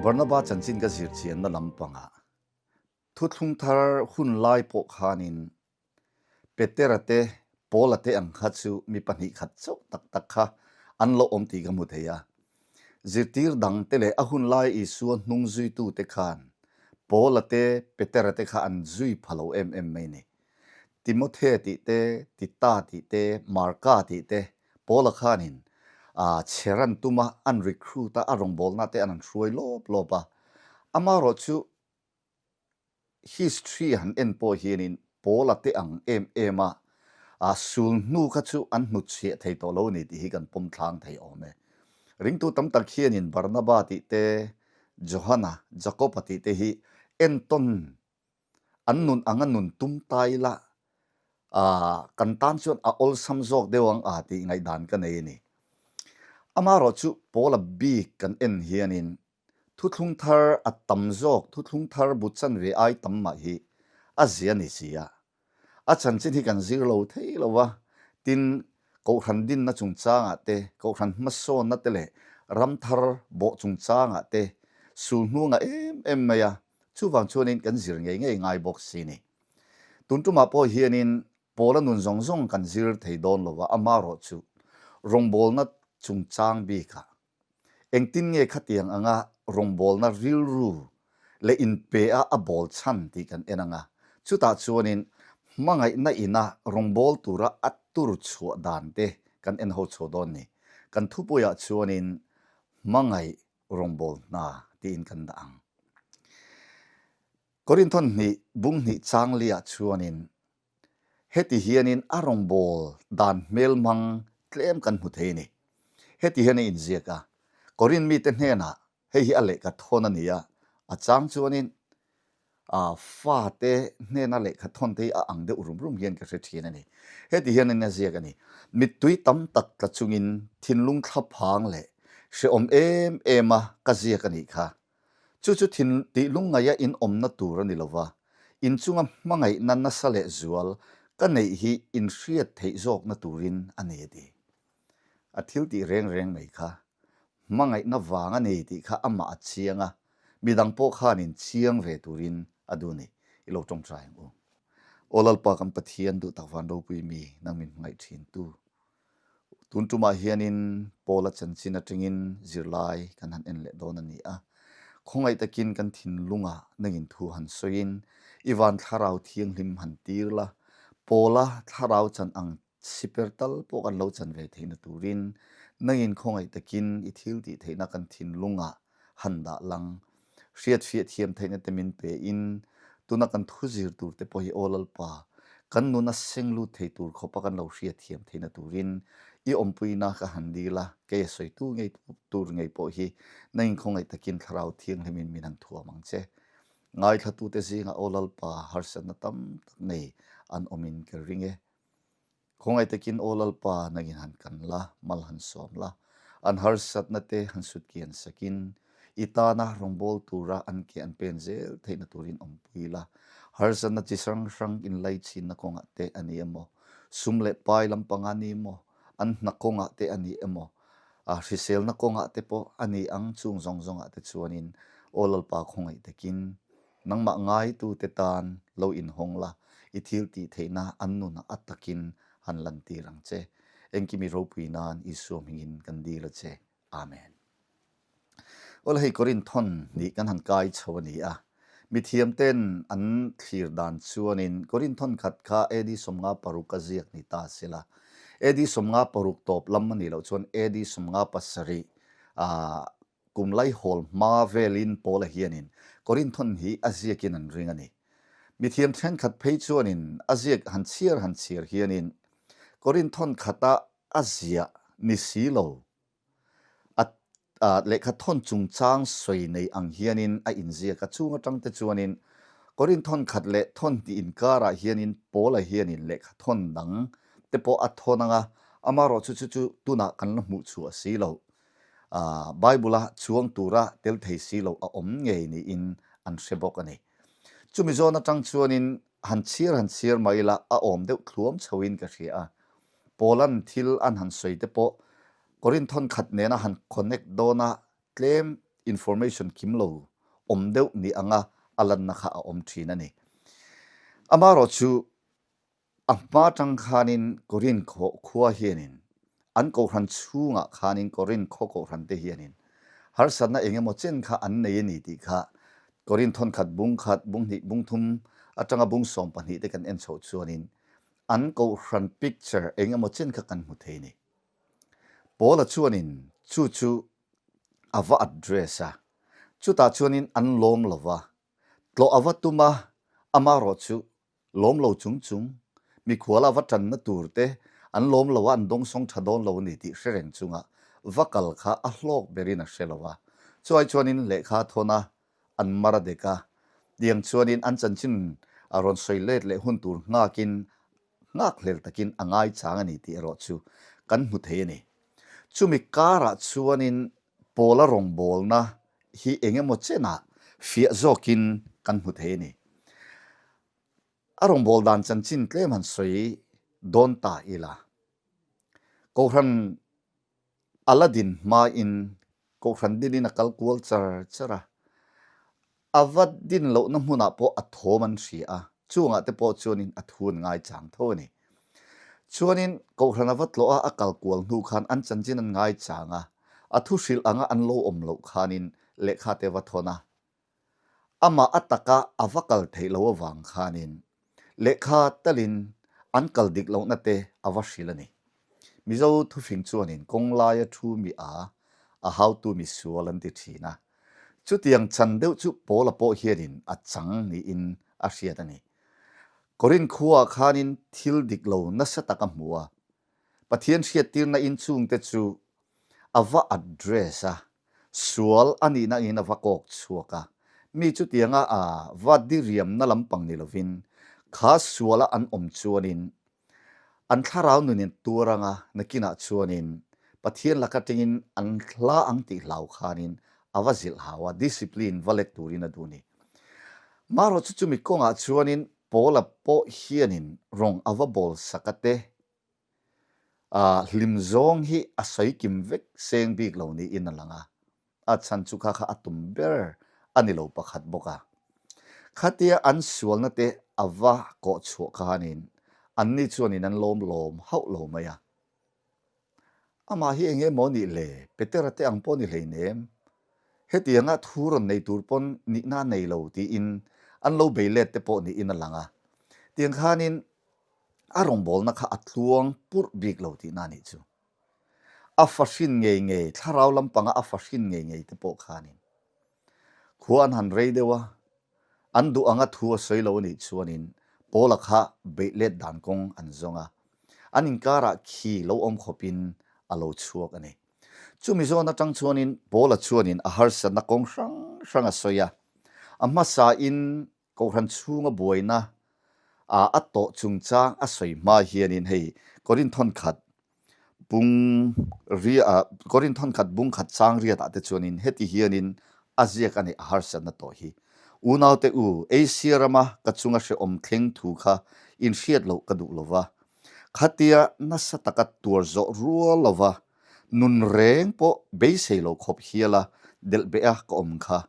Barnaba chanchin ka zir chianna lampangah thuthlung thar hun lai pawh khanin Petera te, Paula te ang kha chu mi pahnih khat chauh tak tak kha an lo awm tih ka hmu thei a. Zirtir dang te leh a hun lai Isua hnung zuitu te khan Paula te, Petera te kha an zui pha lo em em mai ni. Timothe tih te, Tita tih te, Marka tih te, Paula khanin chher an tum a, an recruit a, a rawngbawlna te an han hruai lawp lawp a. Amaherawhchu History han en pawh hianin Paula te ang em em a, sul hnu kha chu an hnutchhiah thei tawh lo a ni tih hi kan pawm thlang thei awm e. Ringtu tam tak hianin Barnaba tih te, Johana, Jakoba tih te hi entawn an nun anga nun tum ta ila kan tan chuan a awlsam zawk deuh ang a tih ngaihdan ka nei a ni. Amaherawhchu Paula bik kan en hianin Thuthlung thar a tam zawk, thuthlung thar bu chanve ai tam mah hi a zia ni si a. A chanchin hi kan zir lo thei lo a, tin, Kohhran dinna chungchangah te, Kohhran hmasawnna te leh ram thar bawh chungchangah te sul hnungah em em mai a, chuvang chuanin kan zir ngei ngei ngai bawk si ni. Tun tumah pawh hianin Paula nun zawng zawng kan zir thei dawn lo a, amaherawhchu rawngbawlna chungchang bikah Engtin nge khatiang anga rawngbawlna rilru leh inpe a a bawl chhan tih kan en anga, chutah chuanin hmangaihna ina rawngbâwl tura a tur chhuah dan te kan en ho chho dawn ni. Kan thupuiah chuanin hmangaih rawngbâwl hna tiin kan dah ang. Korinthon hnih bung hnih changli-ah chuanin Heti hianin a rawngbâwl dan hmelhmang tlem kan hmu thei a ni. Heti hian a inziak a, Korin mite hnenah hei hi a lehkha thawn a ni a, a chang chuanin fate hnena lehkha thawn te hi a ang deuh rum rum hian ka hre thin a ni. Heti hianin a ziak a ni, Mittui tam tak tla chungin thinlung thlaphang leh hrehawm em em a ka ziak a nih kha. Chu chu thin tih lungngaia in awmna tur a ni lo va, in chunga hmangaihna nasa leh zual ka neih hi in hriat theih zawkna turin a ni a ti. A thil tih reng reng mai kha hmangaihna vang a ni tih kha amah a chiang a, midang pawh khan in chiang ve turin a duh ni. I lo tawngtai ang u. Aw Lalpa kan Pathian duh tak van ropui mi nang min hmangaih thin tu. Tun tumah hianin Paula chanchin atangin zirlai kan han en leh dawn a ni a. Khawngaih takin kan thinlungah nangin thu han sawiin i van thlarau thianghlim han tir la, Paula thlarau chan ang siper tal pawh kan lo chan ve theihna turin nangin khawngaih takin i thil tih theihna kan thinlungah han dah lang. Hriatfiah thiam theihna te min pe in, tuna kan thu zir tur te pawh hi Aw Lalpa, kan nuna seng lut thei tur khawpa kan lo hriatthiam theihna turin i awmpuina ka han dil a, kei a sawitu ngei tur ngei pawh hi na inkhawngaih takin Thlarau Thianghlimin min han thuam ang che. Ngaithlatute zingah Aw Lalpa harsatna tam tak nei an awmin ka ring e. Khawngaih takin Aw Lalpa nangin han kan la, mal han sawm la, an harsatna te han sut kian sakin, i tana rawngbâwl tura an ke an pen zel theihna turin awmpui la. Harsatna chi hrang hrang inlaichinna kawngah te a ni emaw, sum leh pai lampang a ni emaw, an hna kawngah te a ni emaw, hriselna kawngah te pawh a ni ang chung zawng zawngah te chuanin Aw Lalpa khawngaih takin Nangmah ngaitute tan lo inhawng la, i thil tih theihna an nunah a takin han lantir ang che. Engkim i ropui nan Isua hmingin kan dil a che. Amen. Awle hei Korinthon nih kan han kai chho a ni a. Mithiamten an thlir dan chuanin Korinthon khat kha AD 56 a ziak ni ta sela. AD 56 tawp lam a nih loh chuan AD 57 ah Kum laihawl hma velin Paula hianin Korinthon hi a ziakin an ring a ni. Mithiam thenkhat phei chuanin a ziak han chhiar han chhiar hianin Korinthon khata a ziah ni si lo a lehkha thawn chungchang sawi nei ang hianin a inziak a, chung atang te chuanin Korinthon khat leh thawn hnih inkarah hianin Paula hianin lehkha thawn dang te pawh a thawn ang a, amaherawhchu chu chu tunah kan la hmuh chhuah si lo. Bible-a chuang tura tel thei si lo a awm ngei niin an hre bawk a ni. Chumi zawn atang chuanin han chhiar han chhiar mai ila a awm deuh thluam chhoin ka hria a. Paula'n thil an han sawi te pawh Korinthon khat nena han connect dawna tlem information kim lo awm deuh ni anga a lanna kha a awm thin a ni. Amaherawhchu A hma tang khanin Korin khua hianin an kohhran chhungah khanin Korin khaw kohhran te hianin harsatna eng emaw chen kha an nei a ni tih kha Korin thawnkhat bung khat, bung hnih, bung thum atanga bung 12 te kan en chhoh chuanin an kohhran picture eng emaw chen kha kan hmu thei a ni. Paula chuanin chu chu a va address a, chutah chuanin an lawm lo va, tlawh a va tum a, amaherawhchu Lawm lo chung chung, mikhuala va tanna tur te an lawm lo a, an dawngsawng tha dawn lo a ni tih hre reng chunga va kal kha a hlawk berin a hre lo a. Chuai chuanin lehkha thawn a, an mar a dek a, tiang chuanin an chanchin a rawn sawi let leh hun tur nghakin nghakhlel takin a ngaichang a ni tih erawh chu kan hmu thei a ni. Chumi karah chuanin Pawla rawngbawlna hi eng emaw chenah fiah zawkin kan hmu thei a ni. A rawngbâwl dan chanchin tlem han sawi dawn ta ila, Kohhran a la din hmain Kohhran dinin a kal kual char char a, a va din lohna hmunah pawh a thawm an hria a, chungah te pawh chuanin a thu an ngaichang tho a ni. Chuanin Kohhran a va tlawh a, a kal kual hnu khan an chanchin an ngaichang a, a thu hrilh anga an lo awm loh khanin lehkha te va thawn a, Amah a taka a va kal theih loh avang khanin lehkha talin an kal dik lohna te a va hrilh a ni. Mizo thufing chuanin kawng laia thu mi a, a hautu mi sual an ti thin a. Chutiang chan deuh chu Paula pawh hianin a chang niin a hriat a ni. Korinth khuaah khanin thil dik lo nasa tak a hmu a. Pathian hriattirna inchungte chu a va address a, Sual a nihna in a va kawk chhuak a, mi chutianga a va diriamna lampang ni lovin kha suala an awm chuanin an thlarau nunin tuar anga nakinah chuanin Pathian laka tengin an hla ang tih hlau khanin a va zilh hau a, discipline va let turin a duh ni. Marawh chu chumi kawngah chuanin Paula pawh hianin rawng a va bawl sak a te A hlim zawng hi a sawi kim vek seng bik lo niin a lang a, a chhan chu kha kha a tum ber a ni lo pakhat bawk a. Khatia an sualna te a va kawh chhuah khanin anni chuanin an lawm lawm hauh lo mai a. Amah hi eng emaw nih le, Petera te ang pawh ni hleinem. Hetianga thu rawn nei tur pawn nihna a nei lo tiin an lo bei let te pawh niin a lang a. Tiang khanin A rawngbawlna kha a tluang purh bik lo tihna a nih chu. A fa hrin ngei ngei, thlarau lampanga a fa hrin ngei ngei te pawh khanin khua an han rei deuh a, an duh anga thu a sawi lo a nih chuanin Paula kha beih let dan kawng an zawng a, an inkarah khi lo awm khawpin a lo chhuak a ni. Chumi zawn atang chuanin Paula chuanin a harsatna kawng hrang hrang a sawi a, a hmasain Kohhran chhunga buaina a a tawh chungchang a sawi hma hianin hei Korinth thawnkhat bung ria Korinth thawnkhat bung khat chang riatah te chuanin heti hianin a ziak a ni a harsatna tawh hi. Unaute u, Asia rama ka chunga hrehawm thleng thu kha inhriat loh ka duh lova, khatia nasa taka tuar zawh rual lova nun reng pawh beisei lo khawp hiala delh beh a ka awm kha.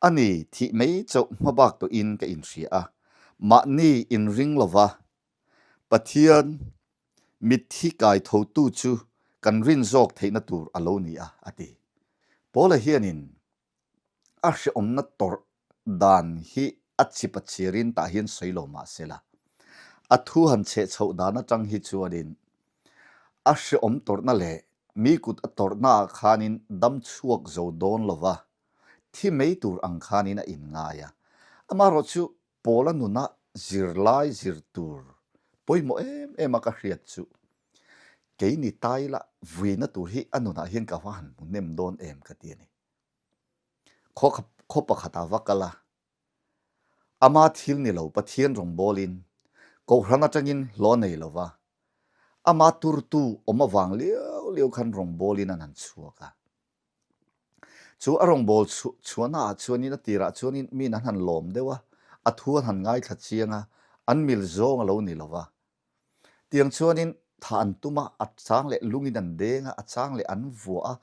A ni, thih mai chauh hma bak tawhin ka inhria a, mahni inring lova Pathian mitthi kai thotu chu kan rin zawk theihna tur a lo ni a, a ti. Paula hianin a hrehawmna tawrh dan hi a chip a chirin tah hian sawi lo mah se la, a thu han chheh chhoh dan atang hi chuanin a hrehawm tawrhna leh mi kut a tawrhnaah khanin dam chhuak zo dawn lova thi mai tur ang khanin a inngai a. Amaherawh chu Paula nuna zirlai zir tur pawimawh em em a ka hriat chu kei ni ta ila vuina tur hi a nunah hian ka va han hmu hnem dawn em ka ti a ni. Khaw pakhatah va kal a, ama thil ni lo Pathian rawngbawlin Kohhran atangin hlawh nei lova ama turtu awm avang liau liau khan rawngbawlin an han chhuak a. Chu a rawngbâwl chhuahnaah chuanin a tirah chuanin miin an han lâwm deuh a, a thu an han ngaithla chiang a, an mil zawng a lo ni lo va. Tiang chuanin tha an tum a, a chang leh lungin an deng a, a chang leh an vuah a,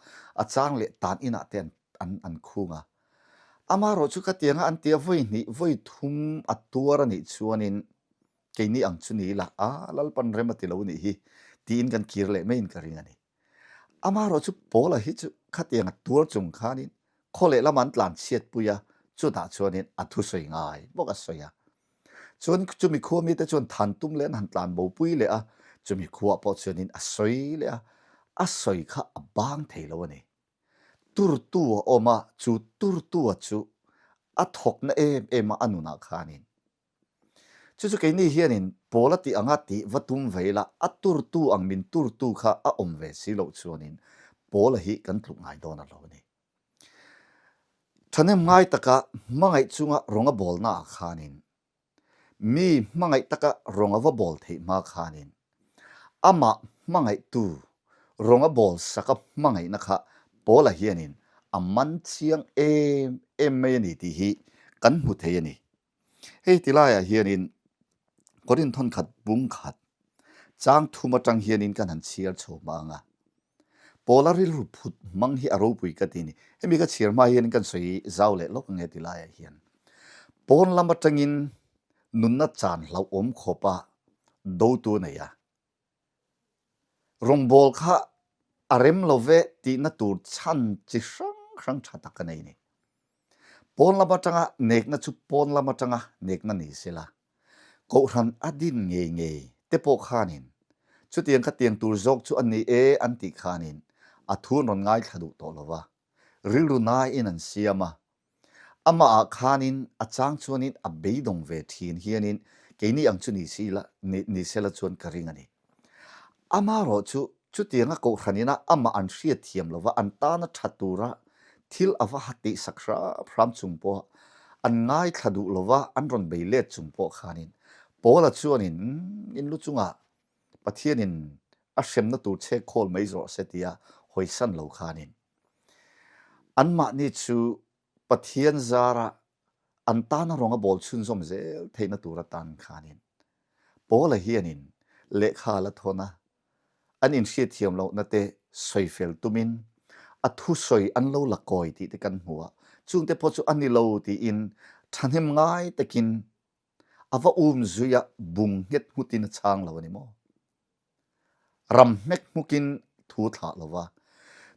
a chang leh tan inah te an. an an khung a. Amaherawh chu khatianga an tia vawi hnih vawi thum a tuar a nih chuanin keini ang chu ni ila, a Lalpan rem a ti lo nih hi tiin kan kir leh maiin ka ring a ni. Amaherawh chu Paula hi chu khatianga tuar chung khanin khaw leh lama an tlan chhiat pui a, chutah chuanin a thusawi ngai bawk a sawi a. Chuan chumi khua mite chuan than tum leh an han tlan bo pui leh a, chumi khuaah pawh chuanin a sawi leh a, a sawi kha a bang thei lo a ni. Turtu a awm a, chu turtua chu a thawkna em em a a nunah khanin. Chu chu keini hianin Paula tih anga tih va tum ve ila, a turtu ang min turtu kha a awm ve si loh chuanin Paula hi kan tluk ngai dawn a lo a ni. Thahnem ngai taka hmangaih chunga rawng a bawlnaah khanin mi hmangaih taka rawng a va bawl theih hma khanin amah hmangaihtu rawng a bawl saka hmangaihna kha Paula hianin a man chiang em em mai a ni tih hi kan hmu thei a ni. Hei ti laiah hianin Korinth thawnkhat bung khat chang thum atang hianin kan han chhiar chho hma ang a. Paula rilru phut hmang hi a ropui ka ti a ni. Hemi ka chhiar hma hianin kan sawi zau leh lawk ang e ti laiah hian. Pawn lam atangin nunna chan hlauhawm khawpa dotu a nei a. Rawngbawl kha a rem lo ve tihna tur chhan chi hrang hrang tha tak a nei ni. Pawn lam atanga nekna chu pawn lam atanga nekna ni sela, Kohhran a din ngei ngei te pawh khanin chutiang kha tiang tur zawk chu a ni e an tih khanin a thu an rawn ngaithla duh tawh lo va, rilru naiin an siam a, Amah ah khanin a chang chuanin a beidawng ve thin hianin keini ang chu ni si la, ni sela chuan ka ring a ni. Amaherawh chu chutianga kohhranina amah an hriat thiam lova an tana tha tura thil a va ha tihsak hram hram chung pawha an ngaithla duh lova an rawn bei let chung pawh khanin Paula chuanin in lu chungah Pathianin a hremna tur chhek khawl mai zawh se tia hawisan lo khanin Anmahni chu Pathian zara an tana rawng a bawl chhunzawm zel theihna tur atan khanin Paula hianin lehkha a la thawn a, an inhriatthiam lohna te sawi fel tumin a thusawi an lo la kawi tih te kan hmu a, chungte pawh chu a ni lo tiin thahnem ngai takin a va um zui a, bung nghet nghutin a chhang lo a ni maw? Ram hmek hmukin thu thlah lo va,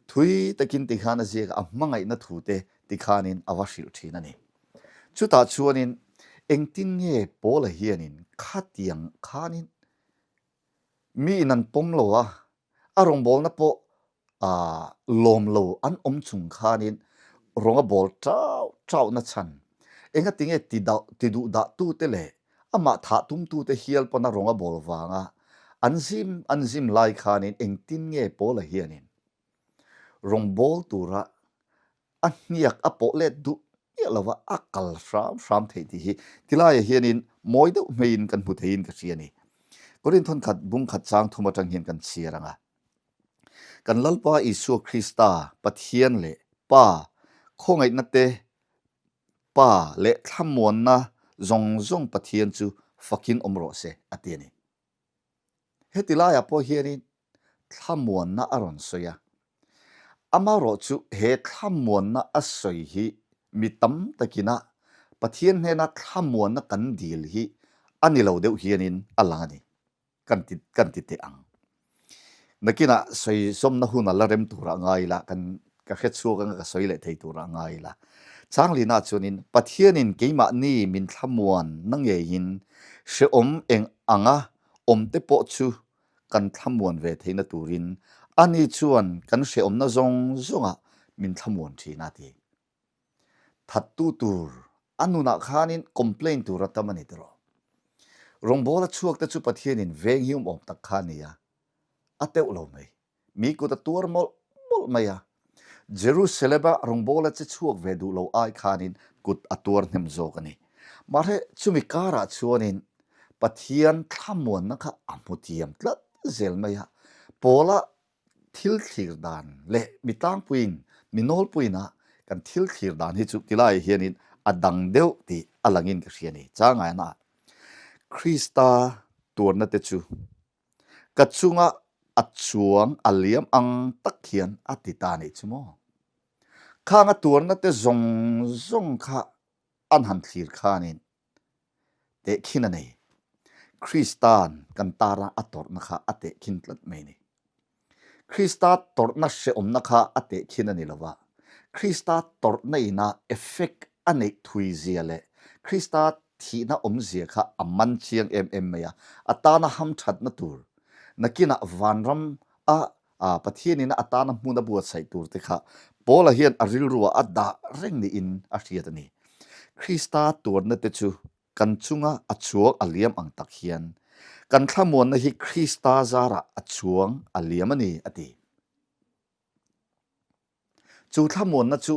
thui takin tikhan a ziak a, a hmangaihna thute tikhanin a va hrilh thin a ni. Chutah chuanin engtin nge Paula hianin khatiang khanin miin an pawm lo a, A rawngbawlna pawh lawm lo an awm chung khanin rawng a bawl chau chauhna chhan engatinge ti duh dahtute leh amah thah tumtute hial pawn a rawng a bawl vanga an zim an zim lai khanin engtin nge Paula hianin rawngbâwl tura a hniak a pawh let duh miah lova a kal hram hram theih tih hi tilaiah hianin mawi deuh hmeiin kan hmu theiin ka hria a ni. Korinth thawnkhat bungkhat chang thum atang hian kan chhiar ang a. Kan Lalpa Isua Krista Pathian leh Pa khawngaihna te Pa leh thlamuanna zawng zawng Pathian chu fakin awm rawh se a ti a ni. Heti laiah pawh hianin thlamuanna a rawn sawi a. Amaherawh chu he thlamuanna a sawi hi mi tam takina Pathian hnena thlamuanna kan dil hi a ni lo deuh hianin a lang a ni, kan ti kan ti teh ang. Nakinah sawi zawmna hun a la rem turah ngai ila, kan ka hre chhuak anga ka sawi leh thei turah ngai ila. Changlina chuanin Pathianin keimahni min thlamuan na ngeiin hrehawm eng anga awmte pawh chu kan thlamuan ve theihna turin ani chuan kan hrehawmna zawng zawngah min thlamuan thin a ti. Thattu tur a nunah khanin complain tur a tam a ni tiraw. Rawngbawla chhuak te chu Pathianin veng hi awm tak kha a ni a, a teuh lo mai. Mi kut a tuar mawlh mawlh mai a. Jerusalem-a rawngbawla che chhuak ve duh lo ai khanin kut a tuar hnem zawk a ni. Mahse, chumi karah chuanin Pathian thlamuanna kha a hmu thiam tlat zel mai a. Paula thil thlir dan leh mi tlangpuiin, mi nawlpuiina kan thil thlir dan hi chu tilaiah hianin a dang deuh tih a langin ka hria a ni. Changaina Krista tuarna te chu Ka chunga a chuang a liam ang tak hian a ti ta nih chu maw? Khang a tuarna te zawng zawng kha an han thlir khanin tehkhin a nei. Krista'n kan tara a tawrhna kha a tehkhin tlat mai ni. Krista tawrhna hrehawmna kha a tehkhin a ni lo va, Krista tawrhna ina effect a neih thui zia leh Krista thihna awmzia kha a man chiang em em mai a, a tana hamthatna tur, nakinah vanram a Pathianina a tana hmun a buatsaih tur te kha Paula hian a rilruah a dah reng niin a hriat a ni. Krista tuarna te chu kan chunga a chuang a liam ang tak hian kan thlamuanna hi Krista zarah a chuang a liam a ni, a ti. Chu thlamuanna chu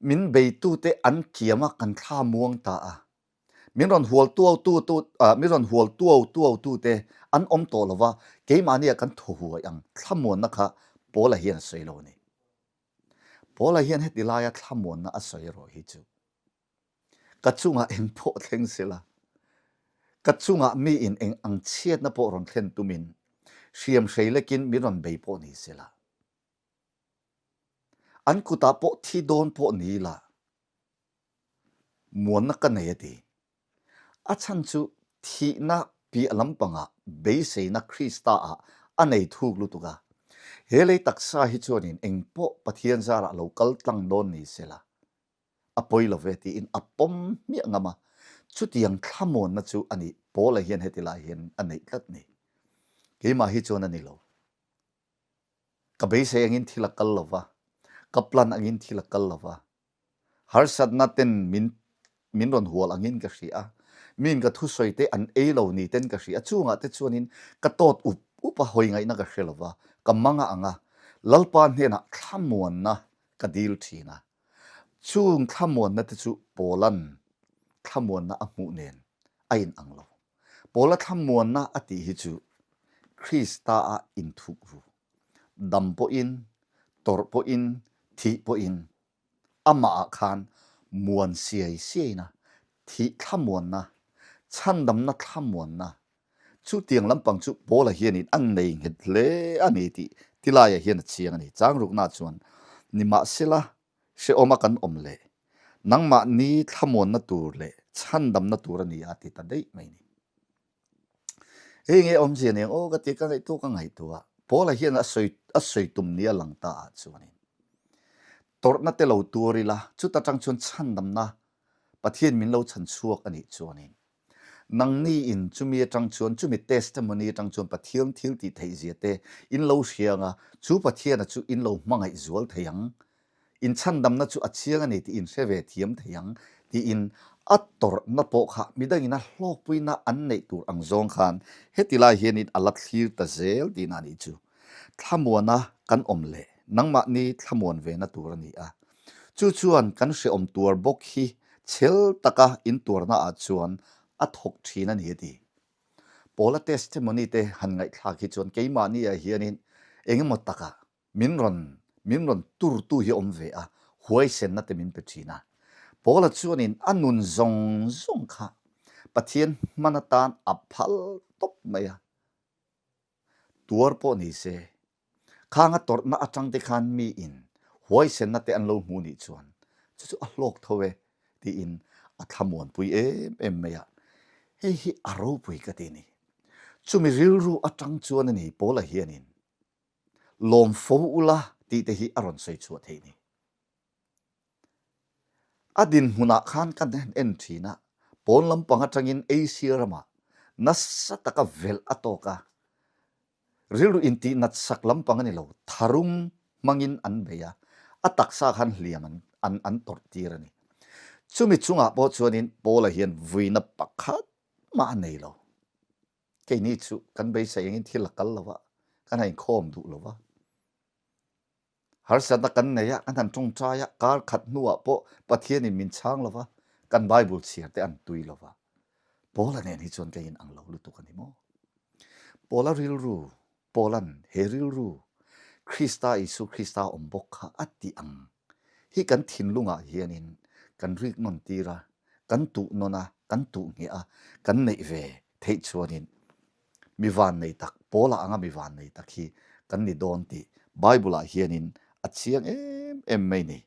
min beitute an kiam a kan thla muang ta a. Min rawn hual tuau tu tu min rawn hual tuau tuau tute an awm tawh lo va, keimahnia kan thaw huai ang thlamuanna kha Paula hian a sawi lo a ni. Paula hian heti laia thlamuanna a sawi erawh hi chu ka chungah eng pawh thleng sela, ka chungah miin eng ang chhiatna pawh rawn thlen tumin hriam hrei lekin min rawn bei pawh ni sela, an kutah pawh thi dawn pawh ni ila, muanna ka nei a ti. A chhan chu thihna piah lampangah beiseina Krista ah a nei thuk lutuk a. He lei taksa hi chuanin engpawh Pathian zarah lo kal tlang dawn ni sela, a pawi lo ve tiin a pawm hmiah ngam a. Chutiang thlamuanna chu a nih Paula hian heti lai hian a neih tlat ni. Keimah hi chuan a ni lo. Ka beisei angin thil a kal lo va, ka plan angin thil a kal lo va. Harsatna ten min min rawn hual angin ka hria a, min ka thusawi te an ei lo ni ten ka hria a, chungah te chuanin ka tawt up up a, hawi ngaihna ka hre lo va, ka mang a ang a, Lalpa hnenah thlamuanna ka dil thin a. Chung thlamuanna te chu Paula'n thlamuanna a hmuh nen a inang lo. Paula thlamuanna a tih hi chu Krista-a inthuk ru, dam pawhin, tawrh pawhin, thih pawhin amahah khan muan siai siaina, thih thlamuanna, chhandamna thlamuanna, chutiang lampang chu Paula hianin a nei nghet hle a ni tih tilaiah hian a chiang a ni. Changrukna chuan, Nimahsela, hrehawma kan awm leh nangmahni thlamuanna tur leh chhandamna tur a ni a ti ta daih mai ni. Hei nge awmzia nen aw ka ti ka ngaihtuah ka ngaihtuah Paula hian a sawi a sawi tum ni a lang ta ah chuanin tawrhna te lo tur ila chuta tang chuan chhandamna Pathian min lo chhan chhuak a nih chuanin Nangni in chumi atang chuan chumi testimony atang chuan Pathian thil tih theih zia te in lo hria anga chu Pathiana chu in lo hmangaih zual thei ang Inchhandamna chu a chiang a ni tih inhre ve thiam thei ang tiin a tawrhna pawh kha midangin a hlawkpuina an neih tur ang zawng khan heti lai hianin a la thlir ta zel tihna a nih chu. Thlamuana kan awm leh nangmahni thlamuan vena tur a ni a. Chu chuan kan hrehawm tuar bawk hi chhel taka intuarna ah chuan a thawk thin a ni a ti. Paula testimony te han ngaihthlak hi chuan keimahni ah hianin engemaw takah Min rawn min rawn turtu hi awm ve a, huaisenna te min pe thin a. Paula chuanin a nun zawng zawng kha Pathian hman atan a phal tawp mai a. Tuar pawh ni se, khang a tawrhna atang te khan miin huaisenna te an lo hmu nih chuan chu chu a hlawk tho e tiin a thlamuanpui em em mai a. Hei hi a ropui ka ti ni. Chumi rilru atang chuan a ni Paula hianin Lawm fo ula tih te hi a rawn sawi chhuah theih ni. A dinhmunah khan ka en thin a, pawn lampang atangin Asia ramah nasa taka velh a tawk a, rilru intih nat sak lampang a ni lo, tharum hmangin an bei a, a taksa khan hliam an an an tawrh tir a ni. Chumi chungah pawh chuanin Paula hian vuina pakhat mah a nei lo. Keini chu kan beisei engin thil a kal lo a, kan han inkhawm duh lo a. Harsatna kan nei a, kan han tawngtai a, kar khat hnuah pawh Pathianin min chhang lo va, kan Bible chhiar te an tui lo va. Paula nen hi chuan ka inang lo lutuk a ni maw? Paula rilru, Paula'n he rilru, Krista Isu Krista awm bawk kha a tih ang hi kan thinlungah hianin kan rik nawn tir a, kan tuh nawn a, kan tuh ngheh a, kan neih ve theih chuanin mi vannei tak, Paula anga mi vannei tak hi kan ni dawn tih Bible-ah hianin a chiang em em mai ni.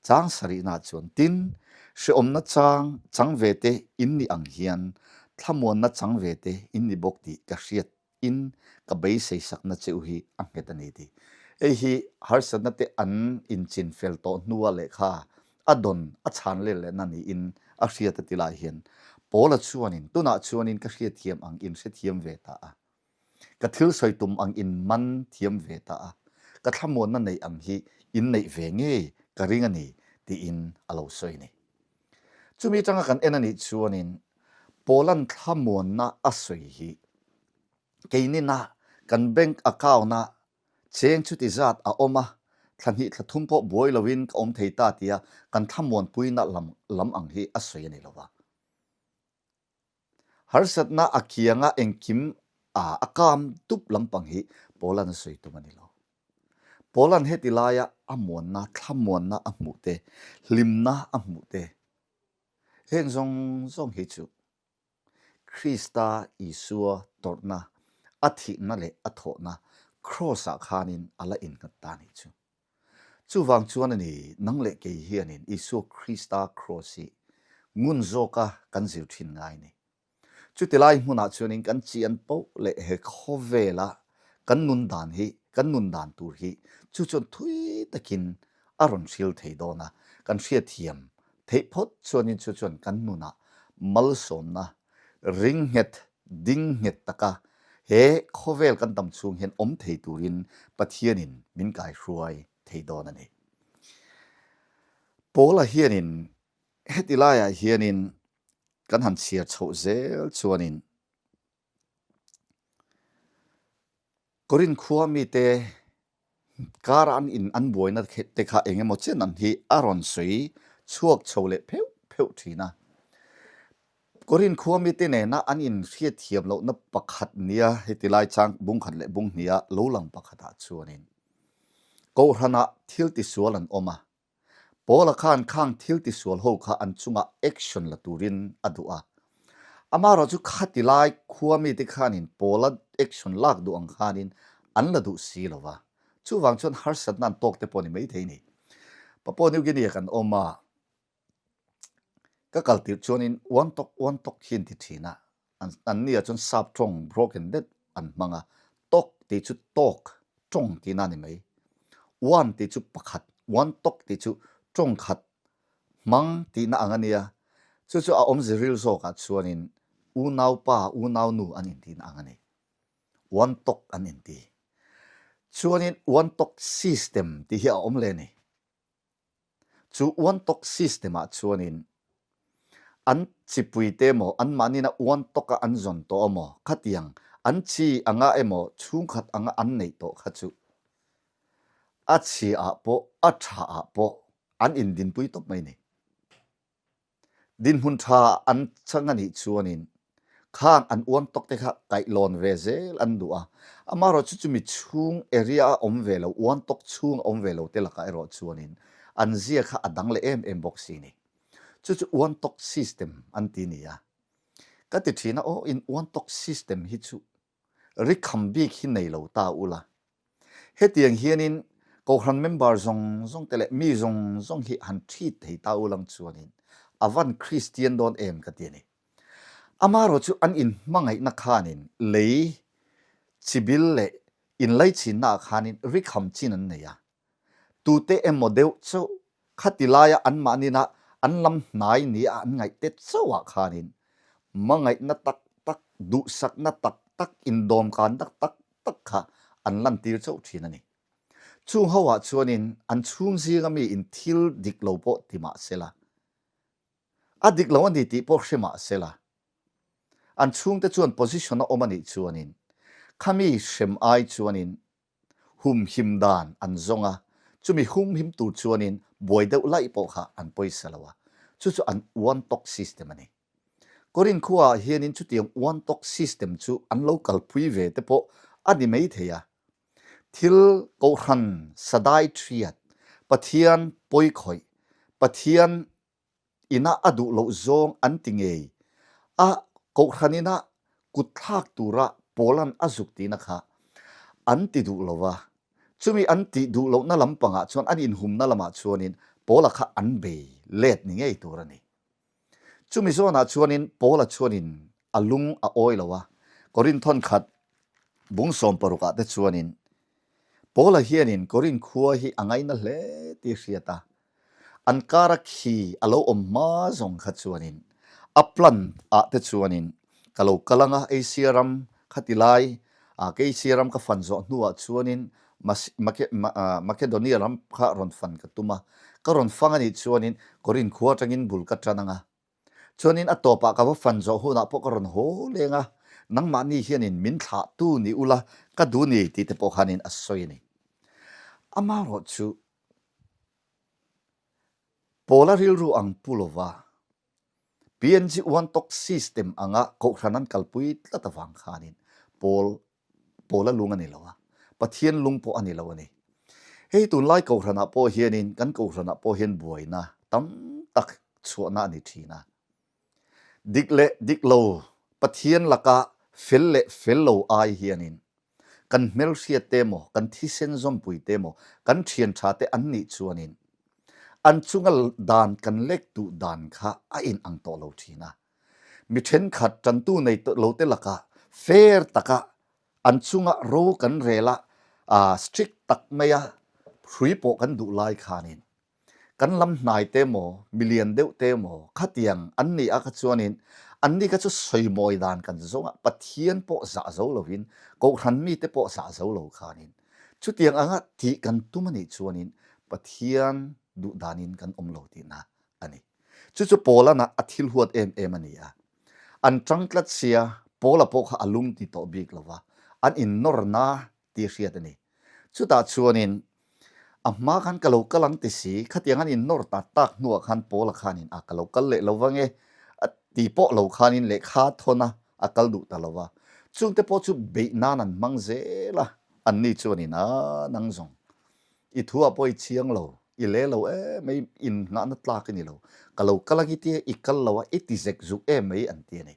Chang sarihna chuan tin, hrehawmna chang chang ve te in nih ang hian thlamuanna chang ve te in ni bawk tih ka hriat in ka beisei sakna che u hi a nghet a ni tih. Hei hi harsatna te an inchin fel tawh hnua lehkha a dawn a chhan let lehna niin a hriat a ti lai hian Paula chuanin tunah chuanin ka hriatthiam ang in hrethiam ve ta a. Ka thil sawi tum ang in man thiam ve ta a, ka thlamuanna neih ang hi in neih ve ngei ka ring a ni tiin a lo sawi a ni. Chumi atanga kan en a nih chuanin Paula'n thlamuanna a sawi hi keinina kan bank account-a cheng chuti zat a awm a, thla hnih thla thum pawh buai loin ka awm thei ta tia kan thlamuanpuina lam lam ang hi a sawi a ni lo va. Harsatna a kianga engkim a a kam dup lampang hi Paula'n a sawi tum a ni lo. Paula'n heti laia a muanna, thlamuanna a hmuh te, hlimna a hmuh te, heng zawng zawng hi chu Krista Isua tawrhna, a thihna leh a thawhna Kraws-ah khanin a la innghat ta a nih chu. Chuvang chuan a ni, nang leh kei hianin Isua Krista Kraws hi ngun zawka kan zir thin ngai ni. Chuti lai hmunah chuanin kan chian poh leh he khawvela kan nun dan hi, kan nun dan tur hi chu chuan thui takin a rawn hril thei dawn a, kan hriatthiam theih phawt chuanin chu chuan kan nunah malsawmna ring nghet, ding nghet taka he khawvel kan dam chhung hian awm thei turin Pathianin min kaihruai thei dawn a ni. Paula hianin heti laiah hianin kan han chhiar chhoh zel chuanin Korinth khua mite kar an in an buaina te kha eng emaw chen an hi a rawn sawi chhuak chho leh pheuh pheuh thin a. Korinth khua mite nena an in hriatthiam lohna pakhat nia heti lai chang bung khat leh bung hniha lo lang pakhatah chuanin Kohhranah thil tisual an awm a, Paula khan khang thil tisual ho kha an chungah action la turin a duh a. Amaherawh chu khati lai khua mite khanin Paula action lak duh ang khanin an la duh si lo va. Chuvang chuan harsatna an tawk te pawh a ni maithei ni. Papua New Guinea kan awm a, ka kal tirh chuanin uan tawk uan tawk hi an ti thin a. An nia chuan sap tawng broken deuh an hmang a, tawk tih chu tawk, tawng tihna a ni mai. One tih chu pakhat, one tawk tih chu tawng khat hmang tihna ang a nia. Chu chu a awmze ril zawkah chuanin unaupa, unaunu an intihna ang a ni. One tawk an inti. Chuanin one tawk system tih hi a awm leh a ni. Chu uan tawk system ah chuanin an chipui te emaw anmahni na uan tawka an zawn tawh emaw khatiang an chi anga emaw chhungkhat anga an neih tawh kha chu a chhia ah pawh a tha ah pawh an indinpui tawp mai ni. Dinhmun tha an chang a nih chuanin khang an uan tawk te kha kaihlawn ve zel an duh a, amaherawh chu chumi chhung area a awm ve lo, uan tawk chhung a awm ve lo te lakah erawh chuanin an zia kha a dang leh em em bawk si ni. Chu chu uan tawk system an ti ni a. Ka ti thin a, aw in uan tawk system hi chu rikham bik hi nei lo ta ula. Hetiang hianin Kohhran member zawng zawng te leh mi zawng zawng hi han treat thei ta ulang chuanin a van Kristian dawn em ka ti a ni. Amaherawh chu an inhmangaihna khanin lei chibil leh inlaichinna ah khanin rikham chin an nei a. Tute emaw deuh chauh khati laia anmahnina an lam hnai nia an ngaih te chauhah khanin hmangaihna tak tak, duhsakna tak tak, indawmkanna tak tak kha an lantir chauh thin a ni. Chung hoah chuanin an chhung zinga mi in thil dik lo pawh ti mah sela, a dik lo a ni tih pawh hre mah sela, an chhungte chuan position a awm a nih chuanin khami hrem ai chuanin humhim dan an zawng a, chumi humhim tur chuanin buai deuh laih pawh kha an pawisa lo a, chu chu an one talk system a ni. Korin khuaah hianin chutiang one talk system chu an lo kalpui ve te pawh a ni mai thei a, thil kohhran sadai thiat, Pathian pawikhawih, Pathian inah a duh loh zawng an ti ngei a, kohhran inah kut thlak tura Paula'n a zuk tihna kha an ti duh lo va, chumi an tih duh lohna lampangah chuan an inhumna lamah chuanin Paula kha an bei let ni ngei tur a ni. Chumi zawnah chuanin Paula chuanin a lung a awi lo a, Korinth thawnkhat bung sawmparukah te chuanin Paula hianin Korinth khua hi a ngaina hle tih a hriat a, An kara khi a lo awm hma zawng kha chuanin a plant ah te chuanin ka lo kal anga Asia ram kha ti lai ah ka Asia ram ka fan zawh hnuah chuanin Makedonia ram kha rawn fan ka tum a, ka rawn fang anih chuanin Korinth khua atangin bul ka tan anga chuanin a tawpah ka va fan zawh hunah pawh ka rawn haw leng a, nangmahni hianin min thlahtu ni ula ka duh ni tih te pawh khanin a sawi a ni. Amaherawhchu Pawla rilru ang pu lova PNG One Talk System anga kohhran an kalpui tlat avang khanin Pawl Pawla lung a ni lo a, Pathian lung pawh a ni lo a ni. Hei tunlai kohhranah pawh hianin kan kohhranah pawh hian buaina tam tak chhuahna a ni thin a. Dik leh dik lo, Pathian laka fel leh fel lo ai hianin Kan hmelhriat te maw, kan thisen zawmpui te maw, kan thian tha te an nih chuanin an chunga dan kan lek duh dan kha a in ang tawh lo thin a. Mi thenkhat tantu nei lo te lakah fair taka an chunga ro kan rel a, strict tak maia hrui pawh kan duh lai khanin Kan lam hnai te maw, milian deuh te maw, khatiang an ni a kha chuanin anni kha chu sawimawi dan kan zawng a, Pathian pawh zah zo lovin, Kohhran mite pawh zah zo lo khanin chutiang anga tih kan tum a nih chuanin Pathian duh danin kan awm lo tihna a ni. Chu chu Paulana a thil huat em em a ni a. An tang tlat sia, Paula pawh kha a lung ti tawh bik lova, an innawrna tih hriat a ni. Chutah chuanin a hma khan ka lo kal ang ti si, khatiang an innawr tak tak hnuah khan Paula khanin a ka lo kal leh lo vang e a ti pawh lo khanin lehkha thawn a a kal duh ta lo va. Chungte pawh chu beih nan an hmang zel a, anni chuanin a nang zawng i thu ah pawh i chiang lo, i le lo em mai, innghahna tlak i ni lo, ka lo kal ang i tia i kal lo a, i ti zek zuk em mai an ti a ni.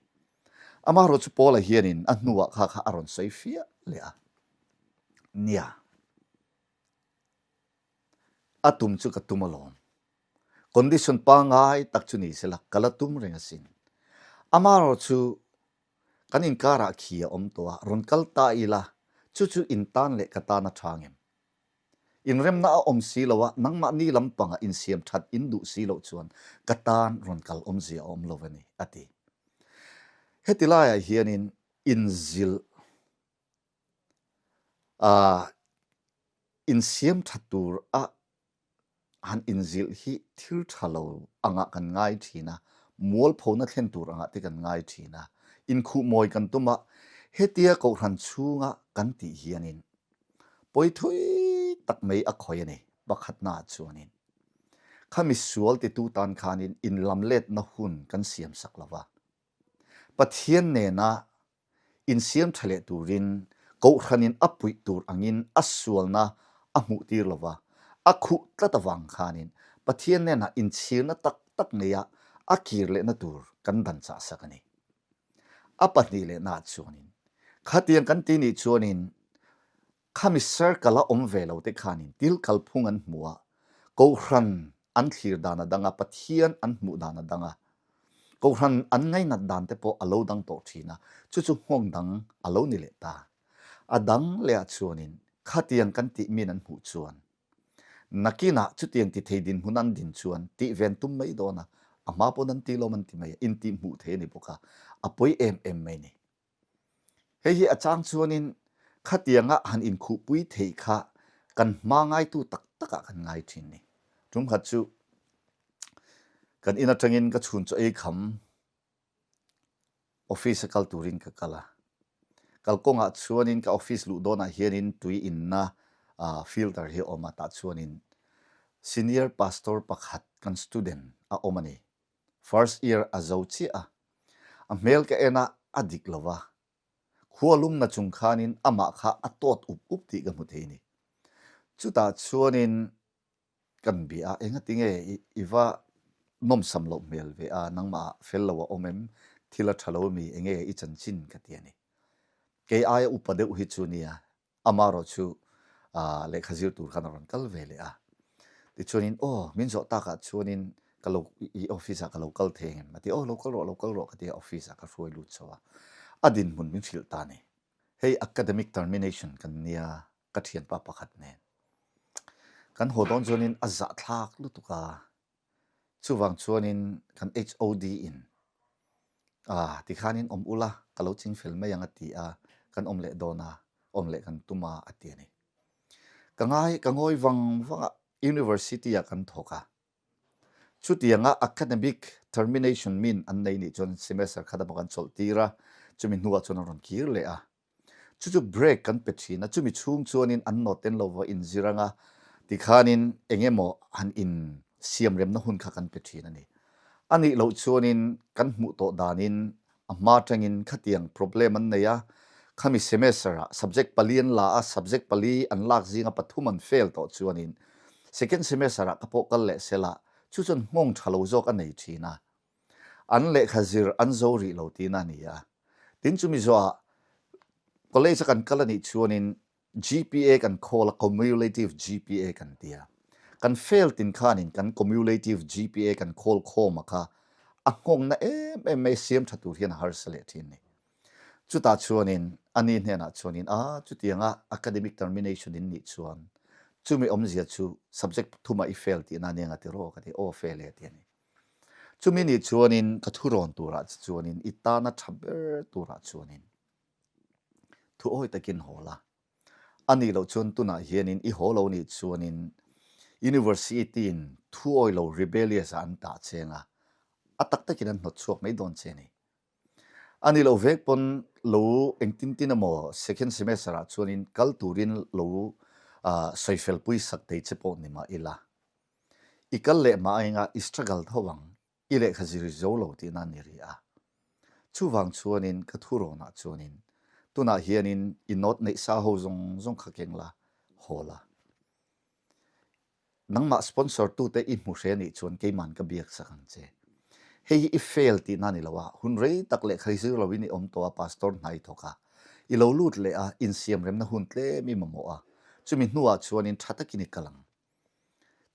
Amaherawh chu Paula hianin a hnuah kha kha a rawn sawi fiah leh a. Nia. A tum chu ka tum alawm. Condition pangai tak chu ni sela ka la tum reng asin. Amaherawh chu kan inkarah khi a awm tawh a, rawn kal ta ila chu chu in tan leh ka tan a tha ngem. Inremna a awm si lo a, nangmahni lampanga insiam that in duh si loh chuan ka tan rawn kal awmzia a awm lo a ni, a ti. Heti laiah hianin inzilh a insiam that tur a han inzilh hi thil tha lo angah kan ngai thin a, mualphona thlen tur angah te kan ngai thin a, inkhuhmawi kan tum a, hetia kohhran chhunga kan tih hianin pawi thui tak mai a khawi a ni, pakhatnaah chuanin khami sual titu tan khanin inlamletna hun kan siam sak lo va, Pathian nena insiam tha leh turin Kohhranin a puih tur angin a sualna a hmuh tir lo va, a khuh tlat avang khanin Pathian hnenah inchhirna tak tak neia a kir lehna tur kan dan chah sak a ni. A pahnih lehnaah chuanin khatiang kan ti nih chuanin Khami circle a awm ve lo te khanin til kalphung an hmu a, Kohhran an thlir dan a dang a, Pathian an hmuh dan a dang a, Kohhran an ngainat dan te pawh a lo dang tawh thin a, chu chu nghawng dang a lo ni leh ta. A dang leh ah chuanin khatiang kan tih min an hmuh chuan nakinah chutiang ti thei dinhmun an din chuan tih ven tum mai dawn a, a hma pawn an ti lawm an ti mai a, intih hmuh thei a ni bawk a, a pawi em em mai ni. Hei hi a chang chuanin khatianga han inkhuhpui theih kha kan hma ngaitu tak takah kan ngai thin ni. Tumkhat chu kan in atangin ka chhun chaw ei kham office a kal turin ka kal a. Kalkawngah chuanin ka office luh dawnah hianin tui inna filter hi a awm a, tah chuanin senior pastor pakhat kan student a awm a ni. First year a zo chiah a, a hmel ka en a, a dik lo va. Khua lumna chung khanin amah kha a tawt up up tih ka hmu thei a ni. Chutah chuanin kan bia a, engati nge i va nawmsam loh hmel ve a, nangmah ah fel lo a awm em, thil a tha lo ami, enge i chanchin ka ti a ni. Kei aia upa deuh hi chu nia, Amaherawh chu lehkha zir tur khan a rawn kal ve leh a. Tichuanin, Aw, min zawh takah chuanin ka lo, i office ah ka lo kal thei engem? A ti a, Aw, lo kal rawh, lo kal rawh ka ti a, office ah ka hruai lut chho a. A dinhmun min hrilh ta ni. Hei academic termination kan nia ka thianpa pakhat nen. Kan haw dawn chuanin a zahthlak lutuk a, chuvang chuanin kan HOD in ah tikhanin awm ula ka lo ching fel mai ang a ti a, kan awm leh dawn a, awm leh kan tum a a ti a ni. Ka ngai ka ngawi vang vang a, University ah kan thawk a, Chutianga academic termination min an nei nih chuan semester khat emaw kan chawlh tir a, chumi hnuah chuan an rawn kir leh a. Chu chu break kan pe thin a, chumi chhung chuanin an nawt en lo va inzir anga tikhanin eng emaw han in siamremna hun kha kan pe thin a ni. A nih loh chuanin kan hmuh tawh danin A hma atangin khatiang problem an nei a, khami semester-ah subject pali an la a, subject pali an lak zinga pathum an fail tawh chuanin second semester-ah ka pawh kal leh sel a, chu chuan nghawng tha lo zawk a nei thin a, an lehkha zir an zo rih lo tihna a ni a. Tin chumi zawhah college-a kan kal a nih chuanin GPA kan khawl a, cumulative GPA kan ti a. Kan fail tin khanin kan cumulative GPA kan khawl khawm a kha a nghawngna em em mai siam tha tur hian a harsa leh thin ni. Chutah chuanin ani hnenah chuanin a chutianga academic termination in nih chuan chumi awmzia chu subject thumah i fail tihna ania nga ti rawh ka ti, aw fail e ti a ni. Chumi nih chuanin ka thurawn turah che chuanin i tana tha ber turah chuanin Thu awi takin haw la. A nih loh chuan tunah hianin i haw lo nih chuanin University-in thu awi lo rebellious ah an tah cheng a, a tak takin an hnawt chhuak mai dawn che a ni. A nih loh vek pawn lo engtin tin emaw second semester ah chuanin kal turin lo sawi pui sak thei che pawh ni mah ila. I kal leh mah enga i struggle tho ang. I lehkha zir zo lo tihna a ni rih a. Chuvang chuanin ka thurawnah chuanin tunah hianin i note neih sa ho zawng zawng kha keng la, haw la. Nangmah sponsor tute i hmu hre nih chuan keiman ka biak sak ang che. Hei hi i fail tihna a ni lo a, hun rei tak lehkha i zir loin i awm tawh a, pastor hna i thawk a, i lo lut leh a, insiamremna hun tlem i mamawh a, chumi hnuah chuanin tha takin i kal ang.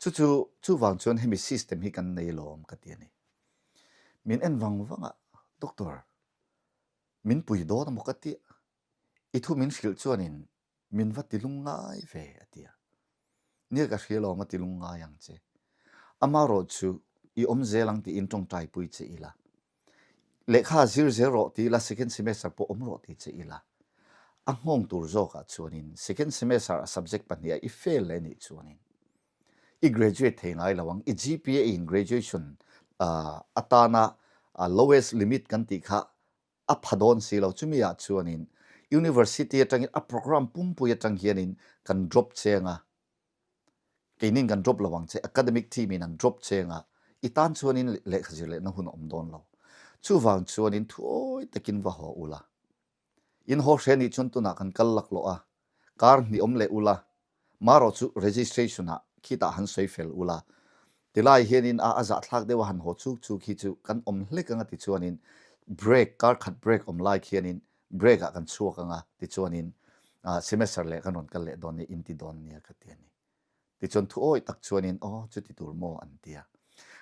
Chu chu, chuvang chuan hemi system hi kan nei lawm ka ti a ni. Min en vang vang a, Doctor, min pui dawn a maw ka ti a, i thu min hrilh chuanin min va ti lungngai ve a ti a. Nia ka hria lawm a ti lungngai ang che. Amarawh chu i awm zel ang tiin tawngtaipui che ila. Lehkha zir zel rawh ti ila second semester pawh awm rawh ti che ila a nghawng tur zawkah chuanin second semester a subject pahniha i fail leh nih chuanin i graduate thei ngai lo ang. I GPA in graduation atana lowest limit kan tih kha a pha dawn si lo. Chumi ah chuanin university atangin a program pumpui atang hianin kan drop cheng a. Keinin kan drop lo ang che, academic team in an drop che anga i tan chuanin lehkha zir lehna hun a awm dawn lo. Chuvang chuanin thuawi takin va haw ula. In haw hre nih chuan tunah kan kal laklawh a, kar hnih awm leh ula, marawh chu registration ah khitah han sawi fel ula. Tilai hianin a a zahthlak deuh a han haw chuk chuk hi chu kan awm hlek anga tichuanin break, kar khat break awm lai khianin break ah kan chhuak anga tichuanin semester leh kan rawn kal leh dawn nia in ti dawn nia ka ti a ni. Tichuan thu awi tak chuanin aw chuti tur maw an ti a.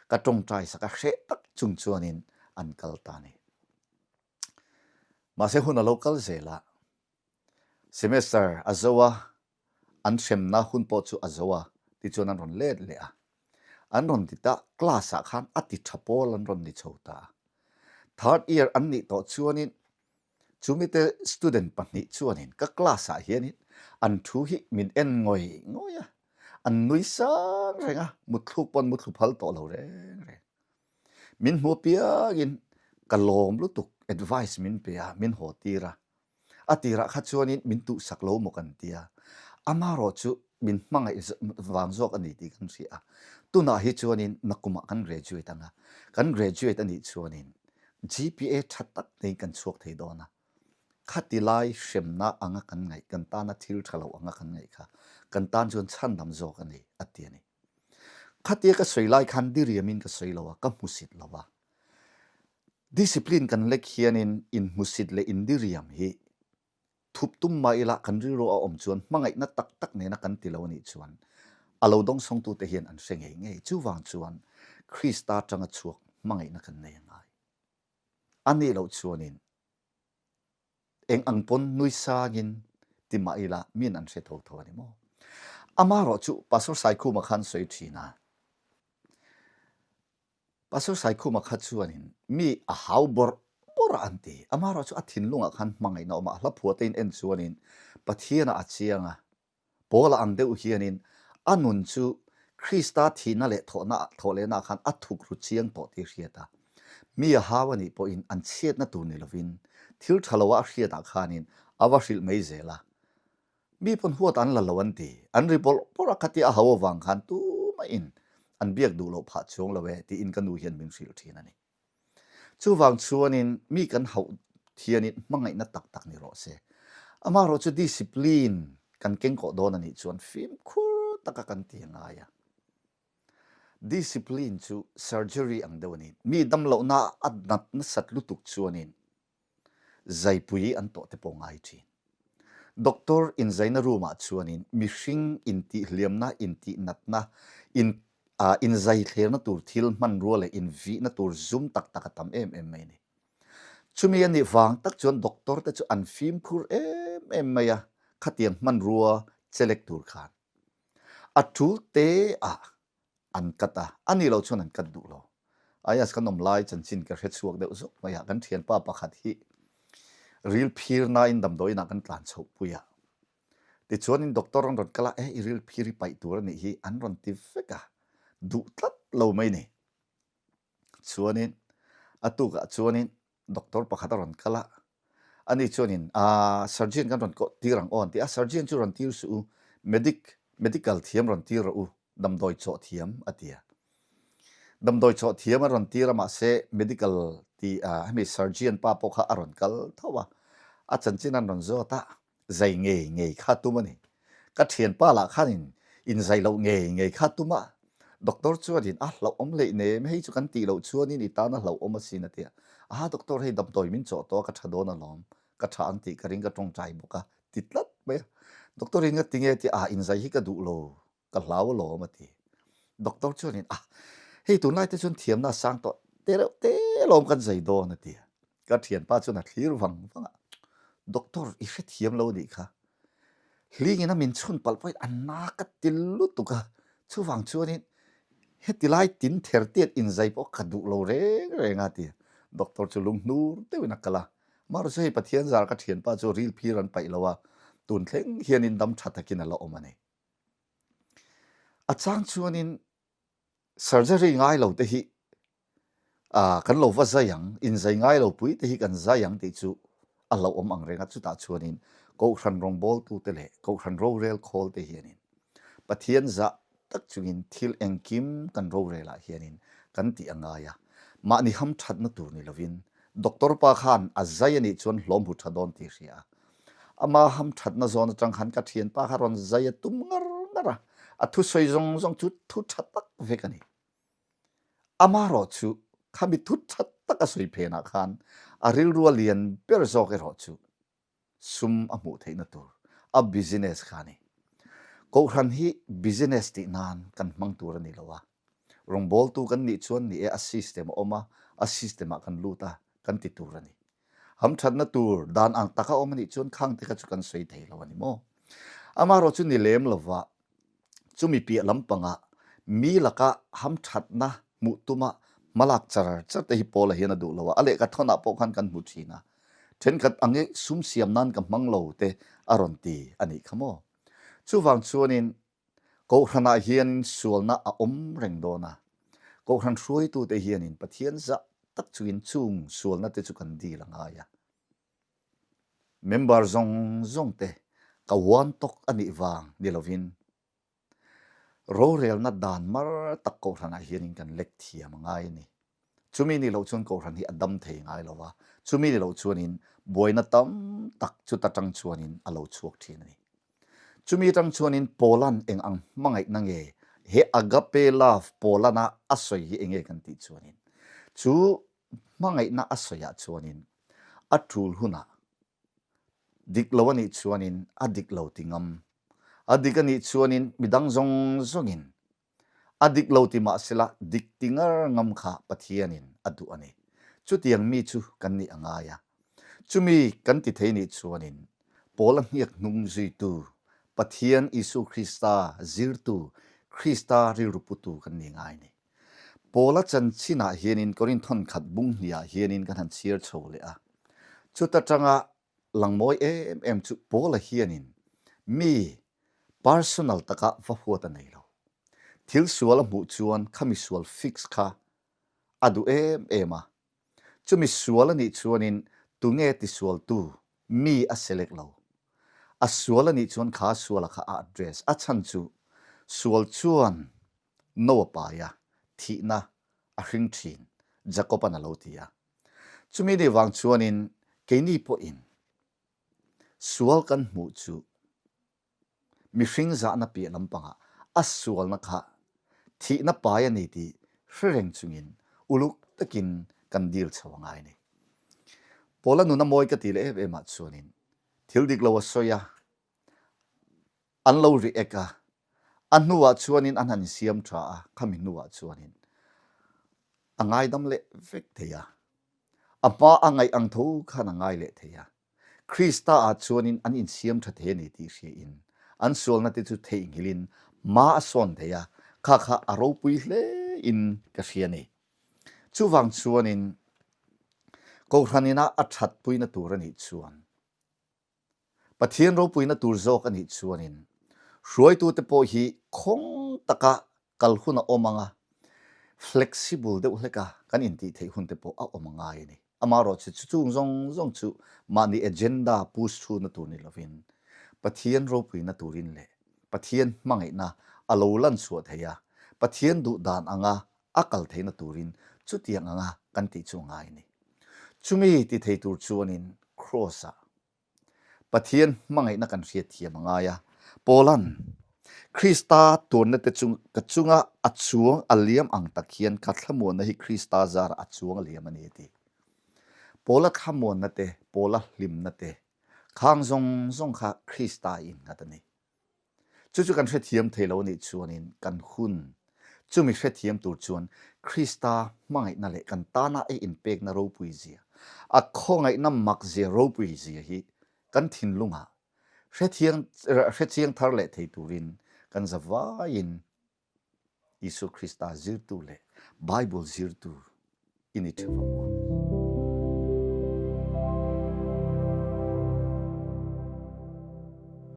Ka tawngtai sak a hreh tak chung chuanin an kal ta a ni. Mahse hun a lo kal zel a, semester a zo a, an hremna hun pawh chu a zo a tichuan an rawn let leh a. An rawn ti ta, class ah khan a ti tha pawl an rawn ni chho ta a. Third year an nih tawh chuanin chumite student pahnih chuanin ka class ah hianin an thu hi min en ngawih ngawih a, an nui sang reng a, mutthluk pawn muthlu phal tawh lo reng reng. Min hmu apiangin ka lawm lutuk advice min pe a, min haw tir a. A tirah kha chuanin min tuhsak lo maw kan ti a, amarawh chu min hmangaih vang zawk a ni tih kan hria a. Tunah hi chuanin nakumah kan graduate ang a, kan graduate a nih chuanin GPA tha tak neiin kan chhuak thei dawn a. Khati lai hremna anga kan ngaih, kan tana thil tha lo anga kan ngaih kha kan tan chuan chhandam zawk a ni, a ti a ni. Khatia ka sawi lai khan diriamin ka sawi lo a, ka hmusit lo a. Discipline kan lek hianin inhmusit leh indiriam hi thup tum mah ila kan rilru a awm chuan hmangaihna tak tak nena kan ti lo anih chuan. A lo dawngsawngtute hian an hre ngei ngei. Chuvang chuan Krista atanga chhuak hmangaihna kan nei a ngai. A nih loh chuanin eng ang pawn nui sangin ti mah ila min an hre tho tho a ni maw? Amaherawh chu Pastor Saikhuma khan sawi thin a. Pastor Saikhuma kha chuanin mi a hau bawrh bawrh a an ti. Amaherawh chu a thinlungah khan hmangaihna a awm a, a hla phuah te in en chuanin Pathianah a chiang a, Paula ang deuh hianin a nun chu Krista thihna leh thawhna thawhlehnaah khan a thuk ru chiang tawh tih a hriat a. Mi a hau a nih pawhin an chhiatna tur ni lovin thil tha loa a hriatah khanin a va hrilh mai zel a. Mi pawn huat an la lo an ti. An ri bawrh bawrh a khatia a hau avang khan tumahin an biak duh loh phah chuang lo e tiin ka nu hian min hrilh thin a ni. Chuvang chuanin mi kan hauh thianin hmangaihna tak tak ni rawh se. Amaherawh chu discipline kan kengkawh dawn a nih chuan fimkhur taka kan ti a ngai a. Discipline chu surgery ang deuh a ni. Mi damlohna a nat nasat lutuk chuanin zaipui an tawh te pawh ngai thin. Doctor inzaina room ah chuanin mihring intihhliamna, intihnatna, in ah inzaithlerna tur thil hmanrua leh invihna tur zum tak tak a tam em em mai a ni. Chumi a nih vang tak chuan doctor te chu an fimkhur em em mai a, khatiang hmanrua chelek tur khan a tul te ah an cut a, a nih loh chuan an cut duh lo. Ayas kan awm lai chanchin ka hre chhuak deuh zawk mai a, kan thianpa pakhat hi ril phir nain damdawiinah kan tlan chhoh pui a. Tichuanin doctor an rawn kal a, e i ril phir hi paih tur a nih hi an rawn ti vek a, duh tlat lo mai ni. Chuanin a tukah chuanin doctor pakhat a rawn kal a, ani chuanin aa surgeon kan rawn kawh tir ang aw an ti a, surgeon chu rawn tir suh u, medic medical thiam rawn tir rawh u, damdawi chawh thiam a ti a. Damdawi chawh thiam a rawn tir a mahse medical ti a hemi surgeon pa pawh kha a rawn kal tho a, a chanchin an rawn zawt a, zai ngei ngei kha tum a ni. Ka thianpa lah khanin inzai loh ngei ngei kha tum a, doctor chuanin a hlauhawm hleih nem, hei chu kan tih loh chuanin i tan a hlauhawm asin a ti a. Aha doctor hei damdawi min chawh tawh a ka tha dawn alawm, ka tha ang tih ka ring ka tawngtai bawk a ti tlat mai a. Doctor in nga ti nge ti a inzai hi ka duh lo, ka hlau alawm a ti. Doctor chuanin ah hei tunlai te chuan thiamna a sang tawh te reuh te alawm kan zai dawn a ti a. Ka thianpa chuan a thlir vang vang a, Doctor i hrethiam lo anih kha. Hlingin a min chhun palh pawhin a na ka ti lutuk a, chuvang chuanin heti lai tin ther tiat inzai pawh ka duh lo reng reng a ti a. Doctor chu lunghnur deuhin a kal a, Mahrawh chu hei Pathian zar ka thianpa chu ril phir an paih lo a, tun thleng hianin dam tha takin a la awm a ni. A chang chuanin surgery ngai lo te hi ah kan lo va zai ang, inzai ngai lo pui te hi kan zai ang tih chu a hlauhawm ang reng a, chutah chuanin Kohhran rawngbawltute leh Kohhran rorel khawl te hianin Pathian zah tak chungin thil engkim kan rorelah hianin kan tih a ngai a, mahni hamthatna tur ni lovin Doctor pa khan a zai a nih chuan hlawm hu tha dawn tih hria a, Ama hamthatna zawn atang khan ka thianpa kha rawn zai a tum ngar ngar a, a thusawi zawng zawng chu thu tha tak vek a ni. Amaherawh chu khami thu tha tak a sawi phenah khan a rilrua lian ber zawk erawh chu sum a hmuh theihna tur a business kha a ni. Kohhran hi business tih nan kan hmang tur a ni lo a, rawngbawltu kan nih chuan ni e a system a awm a, a system ah kan lut a, kan ti tur a ni. Hamthatna tur dan ang taka awm a nih chuan khang te kha chu kan sawi thei lo a ni maw? Amaherawh chu ni lem lova chumi piah lampangah mi laka hamthatna hmuh tuma hmalak char char te hi Paula hian a duh lo a, a lehkha thawnah pawh khan kan hmu thin a, thenkhat ange sum siam nan ka hmang lo te a rawn ti a nih kha maw? Chuvang chuanin Kohhranah hianin sualna a awm reng dawn a, Kohhran hruaitute hianin Pathian zah tak chungin chung sualna te chu kan dil a ngai a. Member zawng zawng te ka uan tawk a nih vang ni lovin rorelna dan mar tak Kohhranah hianin kan lek thiam a ngai a ni. Chumi ni loh chuan Kohhran hi a dam thei ngai lo va, chumi ni loh chuanin buaina tam tak chuta tang chuanin a lo chhuak thin a ni. Chumi atang chuanin Paula'n eng ang hmangaihna nge he agape love Paula'n a a sawi hi enge kan tih chuanin chu hmangaihna a sawiah chuanin a tul hunah dik lo a nih chuanin a dik lo ti ngam. A dik a nih chuanin midang zawng zawngin a dik lo ti mah sela dik ti ngar ngam kha Pathianin a duh a ni. Chutiang mi chu kan nih a ngai a. Chumi kan ti thei nih chuanin Paula hniak hnung zuitu, Pathian Isu Krista zirtu, Krista rilru putu kan ni ngai a ni. Paula chanchinah hianin Korinth thawnkhat bung hniah hianin kan han chhiar chho leh a. Chuta tanga langmawi em em chu Paula hianin mi personal taka va huat a nei lo. Thil sual a hmuh chuan khami sual fix kha a duh em em a. Chumi sual a nih chuanin tunge tisualtu mi a select lo. A sual a nih chuan kha suala kha a address. A chhan chu sual chuan no a pai a, thihna a hring thin, Jakob-a'n a lo ti a. Chumi nih vang chuanin keini pawhin sual kan hmuh chu mihring zahna piah lampangah a sualna kha thihna pai a ni tih hre reng chungin uluk takin kan dil chho a ngai a ni. Paula nuna mawi ka ti leh em em ah chuanin thil dik lo a sawi a, an lo react a, a hnuah chuanin an han insiam tha a, khami hnuah chuanin a ngaidam leh vek thei a, a hma a ngaih ang tho khan a ngai leh thei a. Krista ah chuanin an insiam tha thei a ni tih hriain an sualna te chu theihnghilhin hma a sawn thei a, kha kha a ropui hle in ka hria a ni. Chuvang chuanin Kohhran ina a thatpuina tur a nih chuan Pathian ropuina tur zawk a nih chuanin hruaitute pawh hi khawng taka kal hun a awm ang a, flexible deuh hleka kan intih theih hun te pawh a awm a ngai a ni. Amaherawhchu chu chung zawng zawng chu mahni agenda push thuna tur ni lovin Pathian ropuina turin leh Pathian hmangaihna a lo lan chhuah theih a, Pathian duh dan anga a kal theihna turin chutiang anga kan tih chu a ngai a ni. Chumi ti thei tur chuanin Kraws-ah Pathian hmangaihna kan hriat thiam a ngai a. Paula'n, Krista tuarna te chu ka chunga a chuang a liam ang tak hian ka thlamuanna hi Krista zarah a chuang a liam a ni a ti. Paula thlamuanna te, Paula hlimna te, khang zawng zawng kha Krista i innghat a ni. Chu chu kan hrethiam thei lo anih chuanin kan hun chumi hrethiam tur chuan Krista hmangaihna leh kan tana a inpekna ropui zia, a khawngaihna mak zia ropui zia hi kan thinlungah hrethiang hrechiang thar leh thei turin kan zavaiin Isua Krista zirtu leh Bible zirtu i ni theuh ang u.